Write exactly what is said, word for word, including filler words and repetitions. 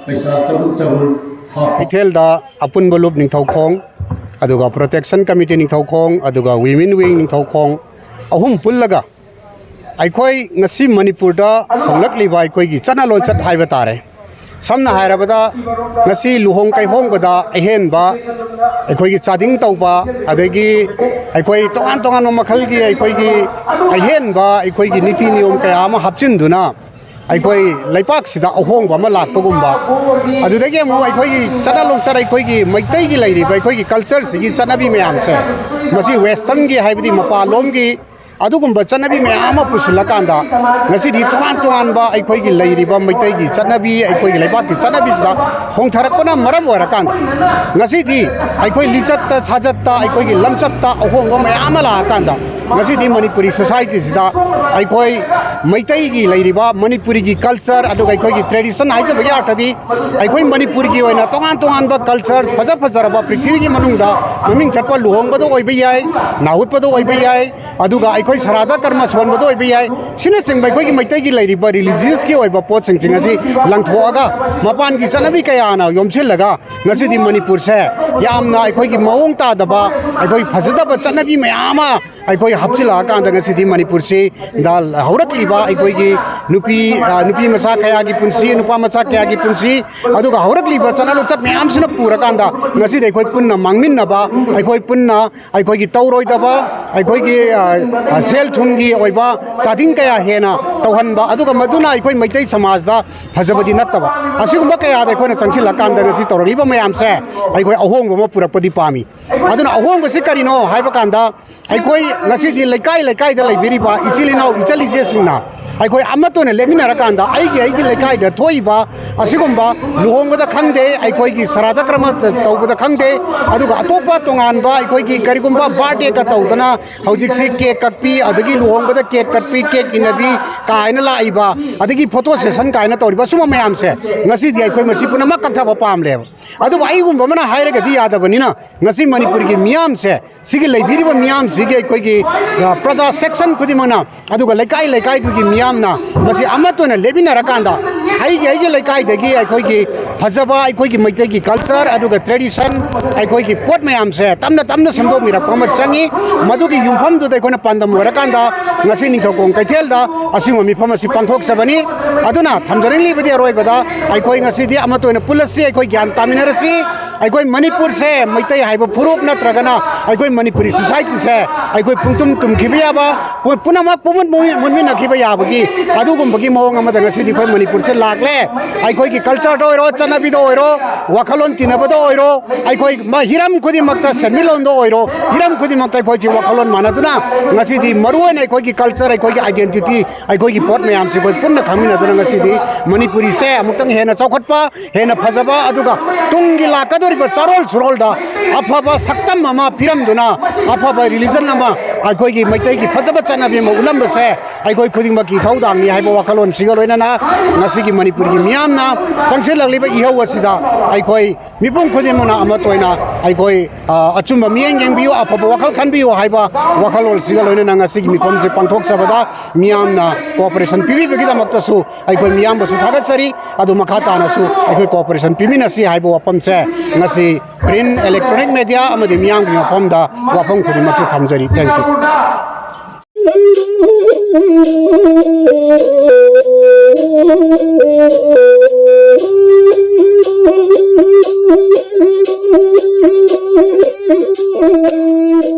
ꯄꯩꯁꯥ ꯆꯕꯨꯟ ꯆꯕꯨꯟ ꯍꯥꯞꯄ ꯀꯩꯊꯦꯜꯗ ꯑꯄꯨꯟꯕ ꯂꯨꯞ ꯅꯤꯡꯊꯧꯈꯣꯡ, ꯑꯗꯨꯒ ꯄ꯭ꯔꯣꯇꯦꯛꯁꯟ ꯀꯃꯤꯇꯤ ꯅꯤꯡꯊꯧꯈꯣꯡ, ꯑꯗꯨꯒ ꯋꯤꯃꯦꯟ ꯋꯤꯡ ꯅꯤꯡꯊꯧꯈꯣꯡ ꯑꯍꯨꯝ ꯄꯨꯜꯂꯒ ꯑꯩꯈꯣꯏ ꯉꯁꯤ ꯃꯅꯤꯄꯨꯔꯗ ꯍꯣꯡꯂꯛꯂꯤꯕ ꯑꯩꯈꯣꯏꯒꯤ ꯆꯠꯅ ꯂꯣꯟꯆꯠ ꯍꯥꯏꯕ ꯇꯥꯔꯦ꯫ ꯁꯝꯅ ꯍꯥꯏꯔꯕꯗ, ꯉꯁꯤ ꯂꯨꯍꯣꯡ ꯀꯩꯍꯣꯡꯕꯗ ꯑꯍꯦꯟꯕ ꯑꯩꯈꯣꯏꯒꯤ ꯆꯥꯗꯤꯡ ꯇꯧꯕ, ꯑꯗꯒꯤ ꯑꯩꯈꯣꯏ ꯇꯣꯉꯥꯟ ꯇꯣꯉꯥꯟꯕ ꯃꯈꯜꯒꯤ ꯑꯩꯈꯣꯏꯒꯤ ꯑꯍꯦꯟꯕ ꯑꯩꯈꯣꯏꯒꯤ ꯅꯤꯇꯤ ꯅꯤꯌꯣꯝ ꯀꯌꯥ ꯑꯃ ꯍꯥꯞꯆꯤꯟꯗꯨꯅ ꯑꯩꯈꯣꯏ ꯂꯩꯄꯥꯛꯁꯤꯗ ꯑꯍꯣꯡꯕ ꯑꯃ ꯂꯥꯛꯄꯒꯨꯝꯕ, ꯑꯗꯨꯗꯒꯤ ꯑꯃꯨꯛ ꯑꯩꯈꯣꯏꯒꯤ ꯆꯠꯅ ꯂꯣꯟꯆꯠ, ꯑꯩꯈꯣꯏꯒꯤ ꯃꯩꯇꯩꯒꯤ ꯂꯩꯔꯤꯕ ꯑꯩꯈꯣꯏꯒꯤ ꯀꯜꯆꯔꯁꯤꯒꯤ ꯆꯠꯅꯕꯤ ꯃꯌꯥꯝꯁꯦ, ꯃꯁꯤ ꯋꯦꯁꯇꯔꯟꯒꯤ, ꯍꯥꯏꯕꯗꯤ ꯃꯄꯥꯟꯂꯣꯝꯒꯤ ꯑꯗꯨꯒꯨꯝꯕ ꯆꯠꯅꯕꯤ ꯃꯌꯥꯝ ꯑꯃ ꯄꯨꯁꯤꯜꯂꯀꯥꯟꯗ ꯉꯁꯤꯗꯤ ꯇꯣꯉꯥꯟ ꯇꯣꯉꯥꯟꯕ ꯑꯩꯈꯣꯏꯒꯤ ꯂꯩꯔꯤꯕ ꯃꯩꯇꯩꯒꯤ ꯆꯠꯅꯕꯤ, ꯑꯩꯈꯣꯏꯒꯤ ꯂꯩꯕꯥꯛꯀꯤ ꯆꯠꯅꯕꯤꯁꯤꯗ ꯍꯣꯡꯊꯔꯛꯄꯅ ꯃꯔꯝ ꯑꯣꯏꯔꯀꯥꯟꯗ ꯉꯁꯤꯗꯤ ꯑꯩꯈꯣꯏ ꯂꯤꯆꯠꯇ ꯁꯥꯖꯠꯇ, ꯑꯩꯈꯣꯏꯒꯤ ꯂꯝꯆꯠꯇ ꯑꯍꯣꯡꯕ ꯃꯌꯥꯝ ꯑꯃ ꯂꯥꯛꯑꯀꯥꯟꯗ ꯉꯁꯤꯗꯤ ꯃꯅꯤꯄꯨꯔꯤ ꯁꯣꯁꯥꯏꯇꯤꯁꯤꯗ ꯑꯩꯈꯣꯏ ꯃꯩꯇꯩꯒꯤ ꯂꯩꯔꯤꯕ ꯃꯅꯤꯄꯨꯔꯤꯒꯤ ꯀꯜꯆꯔ, ꯑꯗꯨꯒ ꯑꯩꯈꯣꯏꯒꯤ ꯇ꯭ꯔꯦꯗꯤꯁꯟ ꯍꯥꯏꯖꯕꯒꯤ ꯑꯥꯔꯊꯗꯤ ꯑꯩꯈꯣꯏ ꯃꯅꯤꯄꯨꯔꯒꯤ ꯑꯣꯏꯅ ꯇꯣꯉꯥꯟ ꯇꯣꯉꯥꯟꯕ ꯀꯜꯆꯔ ꯐꯖ ꯐꯖꯔꯕ ꯄ꯭ꯔꯤꯊꯤꯕꯤꯒꯤ ꯃꯅꯨꯡꯗ ꯃꯃꯤꯡ ꯆꯠꯄ ꯂꯨꯍꯣꯡꯕꯗ ꯑꯣꯏꯕ ꯌꯥꯏ, ꯅꯥꯍꯨꯠꯄꯗ ꯑꯣꯏꯕ ꯌꯥꯏ, ꯑꯗꯨꯒ ꯑꯩꯈꯣꯏ ꯁꯔꯥꯗ ꯀꯔꯃ ꯁꯣꯟꯕꯗ ꯑꯣꯏꯕ ꯌꯥꯏ, ꯁꯤꯅꯆꯤꯡꯕ ꯑꯩꯈꯣꯏꯒꯤ ꯃꯩꯇꯩꯒꯤ ꯂꯩꯔꯤꯕ ꯔꯤꯂꯤꯖꯤꯌꯁꯀꯤ ꯑꯣꯏꯕ ꯄꯣꯠꯁꯤꯡꯁꯤꯡ ꯑꯁꯤ ꯂꯪꯊꯣꯛꯑꯒ ꯃꯄꯥꯟꯒꯤ ꯆꯠꯅꯕꯤ ꯀꯌꯥꯅ ꯌꯣꯝꯁꯤꯜꯂꯒ ꯉꯁꯤꯗꯤ ꯃꯅꯤꯄꯨꯔꯁꯦ ꯌꯥꯝꯅ ꯑꯩꯈꯣꯏꯒꯤ ꯃꯑꯣꯡ ꯇꯥꯗꯕ, ꯑꯩꯈꯣꯏ ꯐꯖꯗꯕ ꯆꯠꯅꯕꯤ ꯃꯌꯥꯝ ꯑꯃ ꯑꯩꯈꯣꯏ ꯍꯥꯞꯆꯤꯜꯂꯛꯑꯀꯥꯟꯗ ꯉꯁꯤꯗꯤ ꯃꯅꯤꯄꯨꯔꯁꯤ ꯗ ꯍꯧꯔꯛꯂꯤꯕ ꯑꯩꯈꯣꯏꯒꯤ ꯅꯨꯄꯤ, ꯑ, ꯅꯨꯄꯤ ꯃꯆꯥ ꯀꯌꯥꯒꯤ ꯄꯨꯟꯁꯤ, ꯅꯨꯄꯥ ꯃꯆꯥ ꯀꯌꯥꯒꯤ ꯄꯨꯟꯁꯤ, ꯑꯗꯨꯒ ꯍꯧꯔꯛꯂꯤꯕ ꯆꯠꯅ ꯂꯣꯟꯆꯠ ꯃꯌꯥꯝꯁꯤꯅ ꯄꯨꯔꯀꯥꯟꯗ ꯉꯁꯤꯗꯤ ꯑꯩꯈꯣꯏ ꯄꯨꯟꯅ ꯃꯥꯡꯃꯤꯟꯅꯕ, ꯑꯩꯈꯣꯏ ꯄꯨꯟꯅ ꯑꯩꯈꯣꯏꯒꯤ ꯇꯧꯔꯣꯏꯗꯕ, ꯑꯩꯈꯣꯏꯒꯤ, ꯑ, ꯑ, ꯁꯦꯜ ꯊꯨꯝꯒꯤ ꯑꯣꯏꯕ ꯆꯥꯗꯤꯡ ꯀꯌꯥ ꯍꯦꯟꯅ ꯇꯧꯍꯟꯕ, ꯑꯗꯨꯒ ꯃꯗꯨꯅ ꯑꯩꯈꯣꯏ ꯃꯩꯇꯩ ꯁꯃꯥꯖꯗ ꯐꯖꯕꯗꯤ ꯅꯠꯇꯕ, ꯑꯁꯤꯒꯨꯝꯕ ꯀꯌꯥꯗ ꯑꯩꯈꯣꯏꯅ ꯆꯪꯁꯤꯜꯂꯀꯥꯟꯗ ꯉꯁꯤ ꯇꯧꯔꯛꯂꯤꯕ ꯃꯌꯥꯝꯁꯦ ꯑꯩꯈꯣꯏ ꯑꯍꯣꯡꯕ ꯑꯃ ꯄꯨꯔꯛꯄꯗꯤ ꯄꯥꯝꯃꯤ꯫ ꯑꯗꯨꯅ ꯑꯍꯣꯡꯕꯁꯤ ꯀꯔꯤꯅꯣ ꯍꯥꯏꯕ ꯀꯥꯟꯗ, ꯑꯩꯈꯣꯏ ꯉꯁꯤꯗꯤ ꯂꯩꯀꯥꯏ ꯂꯩꯀꯥꯏꯗ ꯂꯩꯕꯤꯔꯤꯕ ꯏꯆꯤꯜ ꯏꯅꯥꯎ, ꯏꯆꯜ ꯏꯆꯦꯁꯤꯡꯅ ꯑꯩꯈꯣꯏ ꯑꯃꯠꯇ ꯑꯣꯏꯅ ꯂꯦꯞꯃꯤꯟꯅꯔꯀꯥꯟꯗ ꯑꯩꯒꯤ ꯑꯩꯒꯤ ꯂꯩꯀꯥꯏꯗ ꯊꯣꯛꯏꯕ ꯑꯁꯤꯒꯨꯝꯕ ꯂꯨꯍꯣꯡꯕꯗ ꯈꯪꯗꯦ, ꯑꯩꯈꯣꯏꯒꯤ ꯁꯔꯥꯗ ꯀꯔꯃ ꯇꯧꯕꯗ ꯈꯪꯗꯦ, ꯑꯗꯨꯒ ꯑꯇꯣꯞꯄ ꯇꯣꯉꯥꯟꯕ ꯑꯩꯈꯣꯏꯒꯤ ꯀꯔꯤꯒꯨꯝꯕ ꯕꯥꯔꯗꯦꯒ ꯇꯧꯗꯅ ꯍꯧꯖꯤꯛꯁꯤ ꯀꯦꯛ ꯀꯛꯄꯤ, ꯑꯗꯒꯤ ꯂꯨꯍꯣꯡꯕꯗ ꯀꯦꯛ ꯀꯠꯄꯤ, ꯀꯦꯛ ꯏꯟꯅꯕꯤ ꯀꯥꯏꯅ ꯂꯥꯛꯏꯕ, ꯑꯗꯒꯤ ꯐꯣꯇꯣ ꯁꯦꯁꯟ ꯀꯥꯏꯅ ꯇꯧꯔꯤꯕ, ꯁꯨꯝꯕ ꯃꯌꯥꯝꯁꯦ ꯉꯁꯤꯗꯤ ꯑꯩꯈꯣꯏ ꯃꯁꯤ ꯄꯨꯝꯅꯃꯛ ꯀꯛꯊꯕ ꯄꯥꯝꯂꯦꯕ꯫ ꯑꯗꯨꯕꯨ ꯑꯩꯒꯨꯝꯕ ꯑꯃꯅ ꯍꯥꯏꯔꯒꯗꯤ ꯌꯥꯗꯕꯅꯤꯅ ꯉꯁꯤ ꯃꯅꯤꯄꯨꯔꯒꯤ ꯃꯤꯌꯥꯝꯁꯦ, ꯁꯤꯒꯤ ꯂꯩꯕꯤꯔꯤꯕ ꯃꯤꯌꯥꯝꯁꯤꯒꯤ ꯑꯩꯈꯣꯏꯒꯤ, ꯑ, ꯄ꯭ꯔꯖꯥ ꯁꯦꯛꯁꯟ ꯈꯨꯗꯤꯡꯃꯛꯅ, ꯑꯗꯨꯒ ꯂꯩꯀꯥꯏ ꯂꯩꯀꯥꯏ ꯃꯤꯌꯥꯝꯅ ꯃꯁꯤ ꯑꯃꯠꯇ ꯑꯣꯏꯅ ꯂꯦꯞꯃꯤꯟꯅꯔꯀꯥꯟꯗ ꯑꯩꯒꯤ ꯑꯩꯒꯤ ꯂꯩꯀꯥꯏꯗꯒꯤ ꯑꯩꯈꯣꯏꯒꯤ ꯐꯖꯕ ꯑꯩꯈꯣꯏꯒꯤ ꯃꯩꯇꯩꯒꯤ culture ꯑꯗꯨꯒ tradition, ꯑꯩꯈꯣꯏꯒꯤ ꯄꯣꯠ ꯃꯌꯥꯝꯁꯦ ꯇꯞꯅ ꯇꯞꯅ ꯁꯦꯝꯗꯣꯛꯃꯤꯔꯛꯄ ꯑꯃ ꯆꯪꯉꯤ꯫ ꯃꯗꯨꯒꯤ ꯌꯨꯝꯐꯝꯗꯨꯗ ꯑꯩꯈꯣꯏꯅ ꯄꯥꯟꯗꯝ ꯑꯣꯏꯔꯀꯥꯟꯗ ꯉꯁꯤ ꯅꯤꯡꯊꯧꯈꯣꯡ ꯀꯩꯊꯦꯜꯗ ꯑꯁꯤꯒꯨꯝꯕ ꯃꯤꯐꯝ ꯑꯁꯤ ꯄꯥꯡꯊꯣꯛꯆꯕꯅꯤ꯫ ꯑꯗꯨꯅ ꯊꯝꯖꯅꯤꯡꯂꯤꯕꯗꯤ ꯑꯔꯣꯏꯕꯗ ꯑꯩꯈꯣꯏ ꯉꯁꯤꯗꯤ ꯑꯃꯠꯇ ꯑꯣꯏꯅ ꯄꯨꯜꯂꯁꯤ, ꯑꯩꯈꯣꯏ ꯒ꯭ꯌꯥꯟ ꯇꯥꯃꯤꯟꯅꯔꯁꯤ꯫ ꯑꯩꯈꯣꯏ ꯃꯅꯤꯄꯨꯔꯁꯦ ꯃꯩꯇꯩ ꯍꯥꯏꯕ ꯐꯨꯔꯨꯞ ꯅꯠꯇ꯭ꯔꯒꯅ ꯑꯩꯈꯣꯏ ꯃꯅꯤꯄꯨꯔꯤ societyꯁꯦ ꯑꯩꯈꯣꯏ ꯄꯨꯡꯇꯨꯝ ꯇꯨꯝꯈꯤꯕ ꯌꯥꯕ, ꯄꯨ-, ꯄꯨꯝꯅꯃꯛ ꯄꯨꯃꯨꯠ ꯃꯨ-, ꯃꯨꯟꯃꯤꯟꯅꯈꯤꯕ ꯌꯥꯕꯒꯤ ꯑꯗꯨꯒꯨꯝꯕꯒꯤ ꯃꯑꯣꯡ ꯑꯃꯗ ꯉꯁꯤꯗꯤ ꯑꯩꯈꯣꯏ ꯃꯅꯤꯄꯨꯔꯁꯦ ꯂꯥꯛꯂꯦ꯫ ꯑꯩꯈꯣꯏꯒꯤ cultureꯗ ꯑꯣꯏꯔꯣ, ꯆꯠꯅꯕꯤꯗ ꯑꯣꯏꯔꯣ, ꯋꯥꯈꯜꯂꯣꯟ ꯇꯤꯟꯅꯕꯗ ꯑꯣꯏꯔꯣ, ꯑꯩꯈꯣꯏ ꯃ-, ꯍꯤꯔꯝ ꯈꯨꯗꯤꯡꯃꯛꯇ, ꯁꯦꯟꯃꯤꯠꯂꯣꯟꯗ ꯑꯣꯏꯔꯣ, ꯍꯤꯔꯝ ꯈꯨꯗꯤꯡꯃꯛꯇ ꯑꯩꯈꯣꯏꯁꯤ ꯋꯥꯈꯜꯂꯣꯟ ꯃꯥꯟꯅꯗꯨꯅ ꯉꯁꯤꯗꯤ ꯃꯔꯨꯑꯣꯏꯅ ꯑꯩꯈꯣꯏꯒꯤ culture, ꯑꯩꯈꯣꯏꯒꯤ identity, ꯑꯩꯈꯣꯏꯒꯤ ꯄꯣꯠ ꯃꯌꯥꯝꯁꯤ ꯑꯩꯈꯣꯏ ꯄꯨꯟꯅ ꯈꯪꯃꯤꯟꯅꯗꯨꯅ ꯉꯁꯤꯗꯤ ꯃꯅꯤꯄꯨꯔꯤꯁꯦ ꯑꯃꯨꯛꯇꯪ ꯍꯦꯟꯅ ꯆꯥꯎꯈꯠꯄ, ꯍꯦꯟꯅ ꯐꯖꯕ, ꯑꯗꯨꯒ ꯇꯨꯡꯒꯤ ꯂꯥꯛꯀꯗꯧꯔꯤꯕ ꯆꯥꯔꯣꯜ ꯁꯨꯔꯣꯜꯗ ꯑꯐꯕ ꯁꯛꯇꯝ ꯑꯃ ꯄꯤꯔꯝꯗꯨꯅ, ꯑꯐꯕ religion ꯑꯃ, ꯑꯩꯈꯣꯏꯒꯤ ꯃꯩꯇꯩꯒꯤ ꯐꯖꯕ ꯆꯠꯅꯕꯤ ꯑꯃ ꯎꯠꯂꯝꯕꯁꯦ ꯑꯩꯈꯣꯏ ꯈꯨꯗꯤꯡꯃꯛꯀꯤ ꯏꯊꯧꯗꯥꯡꯅꯤ ꯍꯥꯏꯕ ꯋꯥꯈꯜꯂꯣꯟꯁꯤꯒ ꯂꯣꯏꯅꯅ ꯉꯁꯤꯒꯤ ꯃꯅꯤꯄꯨꯔꯒꯤ ꯃꯤꯌꯥꯝꯅ ꯆꯪꯁꯤꯜꯂꯛꯂꯤꯕ ꯏꯍꯧ ꯑꯁꯤꯗ ꯑꯩꯈꯣꯏ ꯃꯤꯄꯨꯝ ꯈꯨꯗꯤꯡꯃꯛꯅ ꯑꯃꯠꯇ ꯑꯣꯏꯅ ꯑꯩꯈꯣꯏ, ꯑ, ꯑꯆꯨꯝꯕ ꯃꯤꯠꯌꯦꯡ ꯌꯦꯡꯕꯤꯌꯨ, ꯑꯐꯕ ꯋꯥꯈꯜ ꯈꯟꯕꯤꯌꯨ ꯍꯥꯏꯕ ꯋꯥꯈꯜꯂꯣꯟꯁꯤꯒ ꯂꯣꯏꯅꯅ ꯉꯁꯤꯒꯤ ꯃꯤꯐꯝꯁꯦ ꯄꯥꯡꯊꯣꯛꯆꯕꯗ ꯃꯤꯌꯥꯝꯅ cooperation ꯄꯤꯕꯤꯕꯒꯤꯗꯃꯛꯇꯁꯨ ꯑꯩꯈꯣꯏ ꯃꯤꯌꯥꯝꯕꯁꯨ ꯊꯥꯒꯠꯆꯔꯤ꯫ ꯑꯗꯨ ꯃꯈꯥ ꯇꯥꯅꯁꯨ ꯑꯩꯈꯣꯏ cooperation ꯄꯤꯃꯤꯟꯅꯁꯤ ꯍꯥꯏꯕ ꯋꯥꯐꯝꯁꯦ ꯉꯁꯤ print, electronic media ꯑꯃꯗꯤ ꯃꯤꯌꯥꯝꯒꯤ ꯃꯐꯝꯗ ꯋꯥꯐꯝ ꯈꯨꯗꯤꯡꯃꯛꯁꯦ ꯊꯝꯖꯔꯤ꯫ Thank you꯫